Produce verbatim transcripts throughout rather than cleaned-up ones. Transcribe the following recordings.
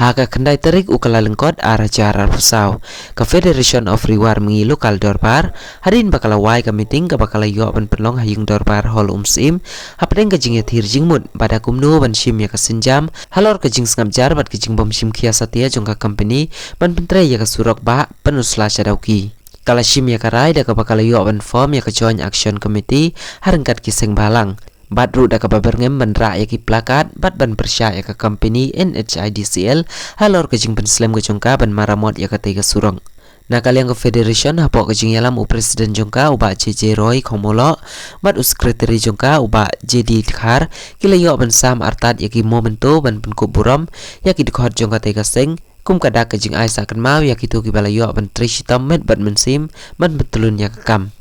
Ha ka khyndai tarik u Kyllalyngkot ar hajar arphew saw, ka Federation of Ri War Mengi Local Dorbar, hadien ba ka la wai ka meeting kaba ka la ïoh ban pynlong ha ïing dorbar Hall Umsyiem, hapdeng ka jingïathir jingmut ba da kumno ban shim ïa ka sienjam halor ka jingsngap jar bad ka jingbym shim khia satia jong ka company ban pyntrei ïa ka surok Bah Pynursla Shadawki. Ka la shim ïa ka rai da kaba ka la ïoh ban form ïa ka Joint Action Committee ha ryngkat ki seng bhalang, bad ruh da kaba byrngem ban rah ïa ki placard bad ban pyrshah ïa ka company N H I D C L halor ka jingpynslem ka jong ka ban maramot ïa katei ka surok. Na ka liang ka Federation, hapoh ka jingïalam u President jong ka u Bah J J Roy Khongmawloh bad u Secretary jong ka u Bah J D Dkhar, ki la ïoh ban sam artat ïa ki memento ban pynkup burom ïa ki dkhot jong katei ka seng, kum ka dak ka jingai sah kynmaw ïa kito kiba la ïoh ban trei shitom met bad mynsiem ban pyntlun ïa ka kam.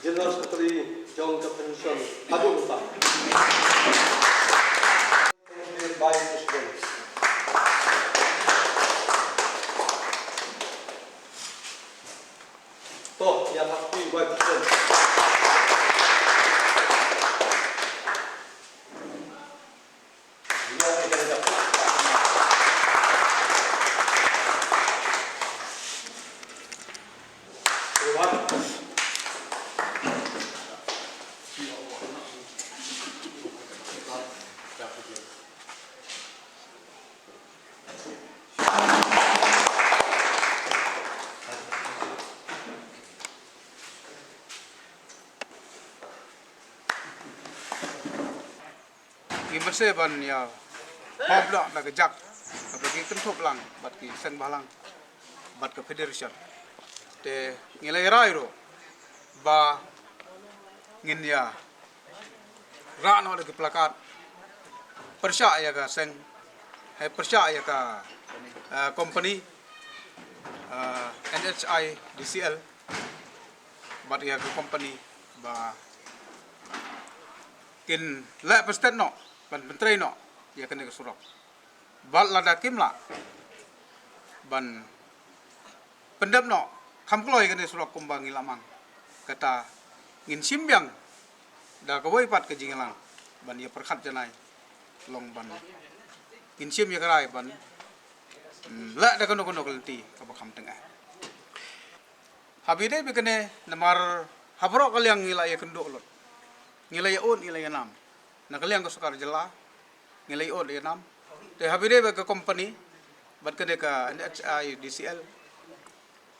General Secretary jong ka Federation, haduh mynta. Vice President. To, ïa, happy Vice President. Ngi mynse ban ïa pop da ka jak kaba ngi kynthup lang bad ki seng bhalang bad ka Federation. Te ngi la ïa rai ruh ba ngin ïa rah noh da ki placard pyrshah ïa ka seng, hai pyrshah ïa ka, eh, company, eh, N H I D C L, bad ïa ka company ba kin leh pynstad noh ban pyntrei noh ïa kane ka surok. Bad lada kim lah ban pyndep noh kham kloi kane ka surok kumba ngi la mang, kata ngin shim biang da kawei pat ka jingïalang ban ïa pyrkhat janai, long ban ngin shim ïa ka rai ban, hmm, leh da kano kano ka lynti kaba kham tyngeh. Haba ïadei bad kane, namar ha baroh ka liang ngi la ïakynduh lut, ngi la ïaud, ngi la ïanam. Na ka liang ka sorkar jylla ngi la ïaud ïanam. Te haba ïadei bad ka company bad kane ka N H I D C L,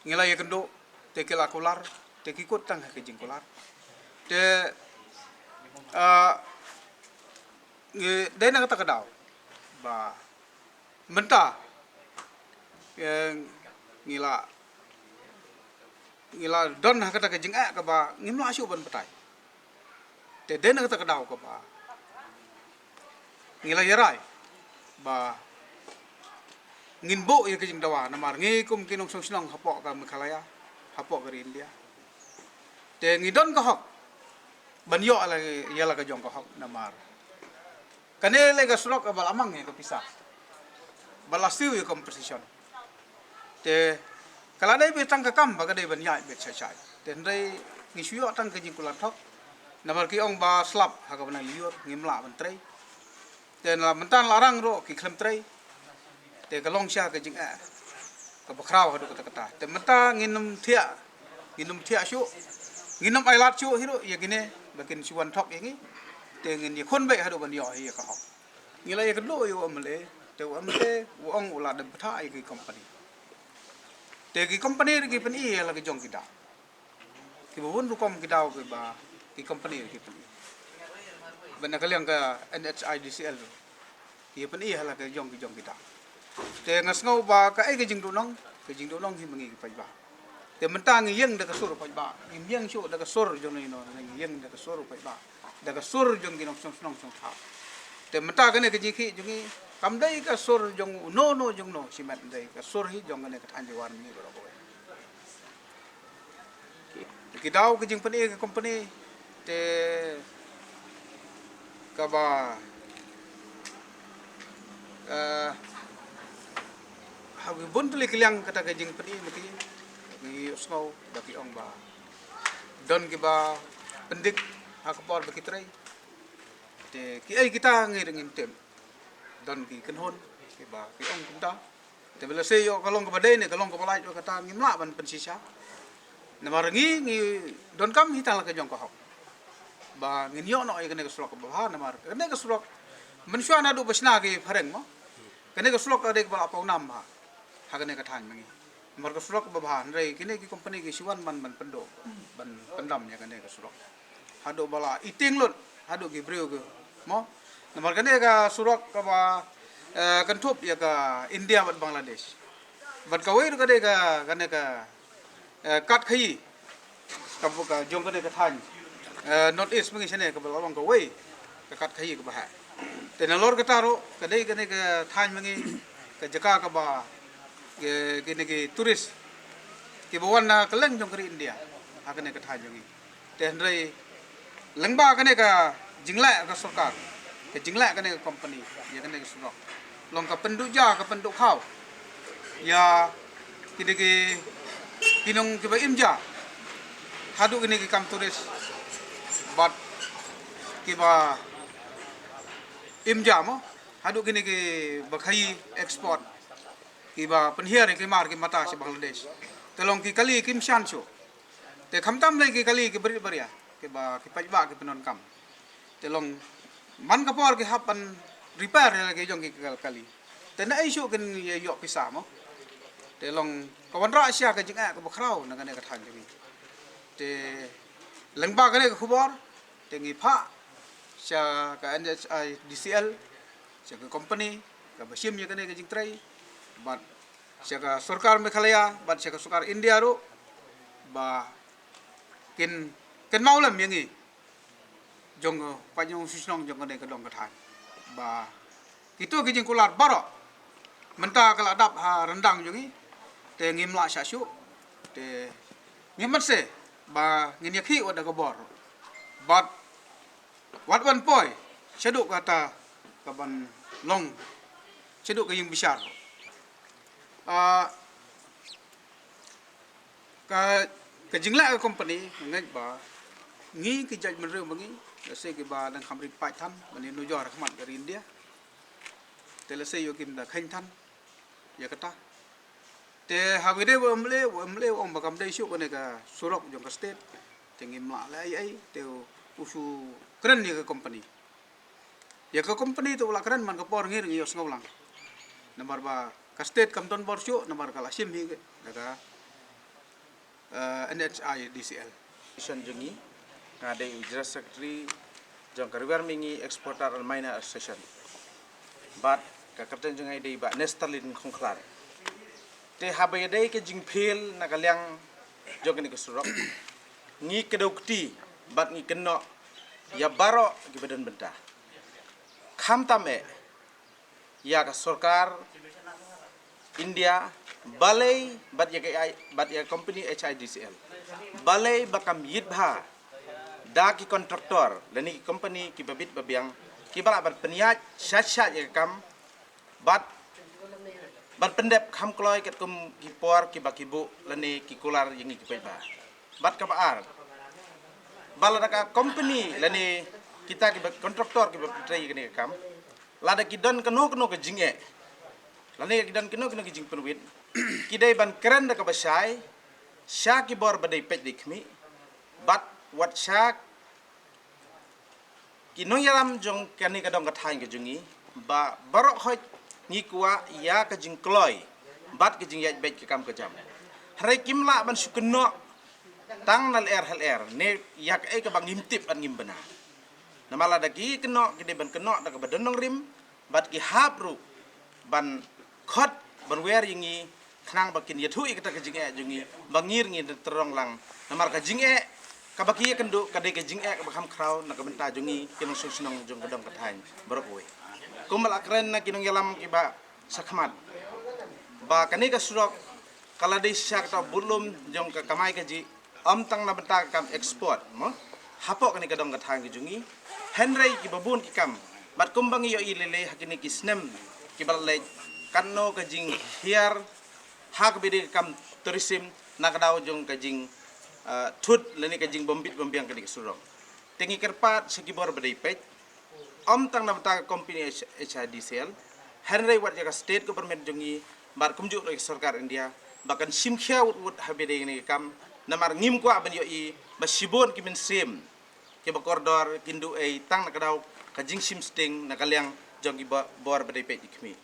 ngi la ïakynduh, te ki la kular, te ki kut tang ha ka jingkular. Te, ah, ngi dei na kata ka daw ba mynta, eh, ngi la, ngi la don ha kata ka jingeh kaba ngim lah shuh ban batai. Te dei na kata ka daw kaba ngi la ïa rai ba ngin buh ïa ka jingdawa, namar ngi kum ki nongshong shnong hapoh ka Meghalaya, hapoh ka ri India, te ngi don ka hok ban ïoh ïa la, ïa la ka jong ka hok, namar kane lei ka surok ba la mang ïa ka pisa, ba la siew ïa ka compensation. Te ka la dei beit tang ka kam ba ka dei ban ïaid beit shai shai. Te hynrei ngi shu ïoh tang ka jingkular thok, namar ki ong ba slap ha kaba nang lyiur ngim lah ban trei. Te na mynta la rang ruh ki khlem trei. Te ka long sha ka jingeh kaba khraw haduh katta katta. Te mynta ngin ym thiah, ngin ym thiah shuh, ngin ym ailad shuh hi ruh ïa kine ba kin shu wan thok ïa ngi. Te ngin ïakhun beit haduh ban ïoh hi ïa ka hok. Ngi la ïakynduh ïa u M L A, te u M L A u ong u la dep bthah ïa ki company. Te ki company ruh ki pyni ïa la ki jong ki daw. Kiba bun rukom ki daw kiba ki company ruh ki pyni. Bad na ka liang ka N H I D C L ruh ki pyni ïa la ki jong ki jong ki daw. Te nga sngew ba kaei ka jingduhnong, ka jingduhnong hi ma ngi ki paidbah. Te mynta ngi ïeng da ka sur u paidbah, ngim ïeng shuh da ka sur jong ngi no, ngi ïeng da ka sur u paidbah, da ka sur jong ki nongshong shnong shong thaw. Te mynta kane ka jingkhih jong ngi kam dei ka sur jong uno uno jong uno shimet, dei ka sur hi jong kane ka thaiñ Ri War Mengi baroh kawei. Ki daw ka jingpyni ka company, te kaba, eh, ha ki bun tylli ki liang kata ka jingpyni ma ki, ngi ïohsngew ba ki ong ba Don kiba pyndik ha ka por ba ki trei. Te ki ei kita ngi ring im tem. Don ki kynhun kiba ki ong kumta. Te ba la sei ïoh ka long kaba dei ne ka long kaba lait, ïoh kata ngim lah ban pynshisha. Namar ngi ngi donkam hi tang la ka jong ka hok. Ba ngin ïoh noh ïa kane ka surok kaba bha, namar kane ka surok mynshuwa naduh ba shna ki phareng mo. Kane ka surok ka dei kaba la pong nam bha ha kane ka thaiñ ma ngi. Namar ka surok kaba bha, hynrei kine ki company ki shu wan ban ban pynduh, ban pyndam ïa kane ka surok. Haduh ba la iting lut haduh ki briew ki mo. Namar kane ka surok kaba, eh, kynthup ïa ka India bad Bangladesh. Bad kawei ruh ka dei ka, kane ka, eh, kat khaïi ka, ka jong kane ka thaiñ, eh, North East ma ngi shane kaba la long kawei ka kat khaïi kaba heh. Te nalor kata ruh ka dei kane ka thaiñ ma ngi ka jaka kaba ki, kine ki tourist kiba wan na kylleng jong ka ri India ha kane ka thaiñ jong ngi. Te hynrei lyngba kane ka jingleh ka sorkar, ka jingleh kane ka company ïa kane ka surok, long ka pynduh ja, ka pynduh khaw ïa kine ki, ki nong kiba im ja haduh kine ki kam tourist bad kiba im ja mo, haduh kine kiba khaïi export, kiba pynhiar ïa ki mar ki mata sha Bangladesh. Te long ki kali kim shan shuh. Te khamtam lei ki kali ki barit baria kiba ki paidbah ki pyndonkam. Te long man ka por ki hap ban repair ïa la ki jong ki kal-, kali. Te na ei shuh kin ïa ïoh pisa mo. Te long ka wanrah sha ka jingeh kaba khraw na kane ka thaiñ jong ngi. Te lyngba kane ka khubor te ngi phah sha ka N H I D C L, sha ka company kaba shim ïa kane ka jingtrei, bad sha ka sorkar Meghalaya bad sha ka sorkar India ruh ba kin, kin mawlem ïa ngi jong ka paidbah shnong jong kane ka dong ka thaiñ. Ba kito ki jingkular baroh mynta ka la dap ha ryndang jong ngi. Te ngim lah shah shuh. Te ngim mat se ba ngin ïakhih wat da ka bor. Bad wat wan poi shaduh kata ka ban long shaduh ka ïing bishar. Ah, ka, ka jingleh ka company nga ngeit ba ngi ki jaitbynriew ba ngi, lehse kiba dang kham rit paid than ban ïanujor ha khmat ka ri India. Te lehse ïoh kim da kheiñ than ïa kata. Te ha kaba ïadei bad u M L A, u M L A u ong ba kam dei shuh kane ka surok jong ka state. Te ngim lah leh ei ei, te u, u shu kren ïa ka company. Ïa ka company te u la kren man ka por ngi ruh ngi ïohsngew lang. Namar ba ka state kam don bor shuh, namar ka la shim hi da ka, eh, N H I D C L. Association jong ngi, nga dei u General Secretary jong ka River Mihngi Exporter and Miner Association. Bad ka kyrteng jong nga dei Bah Nesterlin Khongkhlar. Te haba ïadei ka jingphiel na ka liang jong kane ka surok, ngi kdew kti bad ngi kynnoh ïa baroh kiba don bynta. Khamtam eh ïa ka sorkar India, balei bad ïa ka, bad ïa ka company H I D C L, balei ba kam ïit bha da ki contractor lane ki company kiba bit ba biang kiba lah ban pynïaid shait shait ïa ka kam bad ban pyndep kham kloi katkum ki por kiba ki buh lane ki kular ïa ngi ki paidbah. Bad kaba ar, ba lada ka company lane kita kiba contractor kiba pyntrei ïa kane ka kam, lada ki don kano kano ka jingeh lane ki don kano kano ka jingpynwit, ki dei ban kren da kaba shai sha ki bor ba dei peit dei khmih. Bad wat sha ki nongïalam jong kane ka dong ka thaiñ ka jong ngi, ba baroh khoit ngi kwah ïa ka jingkloi bad ka jingïaid beit ka kam ka jam. Hynrei kim lah ban shu kynnoh tang na lyer ha lyer ne ïa kaei kaba ngim tip bad ngim bna. Namar lada ki kynnoh ki dei ban kynnoh da kaba don nongrim bad ki hap ruh ban khot ban wer ïa ngi khnang ba kin ïathuh ïa kata ka jingeh jong ngi ba ngi ruh ngin tyrong lang. Namar ka jingeh kaba ki ïakynduh ka dei ka jingeh kaba kham khraw na ka bynta jong ngi ki nongshong shnong jong ka dong ka thaiñ baroh kawei. Kumba la kren na ki nongïalam kiba shakhmat, ba kane ka surok ka la dei sha kata budlum jong ka kamai kajih, ym tang na bynta ka kam export mo hapoh kane ka dong ka thaiñ ka jong ngi, hynrei kiba bun ki kam. Bad kumba ngi ïohi lei lei ha kine ki snem kiba la leit, katno ka jinghiar ha kaba ïadei ka kam tourism na ka daw jong ka jing thut lane ka jingbym bit bym biang kane ka surok. Te ngi kyrpad sha ki bor ba dei peit, ym tang na bynta ka company H I D C L, hynrei wat ïa ka state government jong ngi bad kumjuh ruh ïa ka sorkar India ba kan shim khia wut wut ha ba dei kane ka kam. Namar ngim kwah ban ïohi ba shibun ki mynsiem kiba kordor kin duh ei tang na ka daw ka jingshim sting na ka liang jong ki bor ba dei peit ki khmih.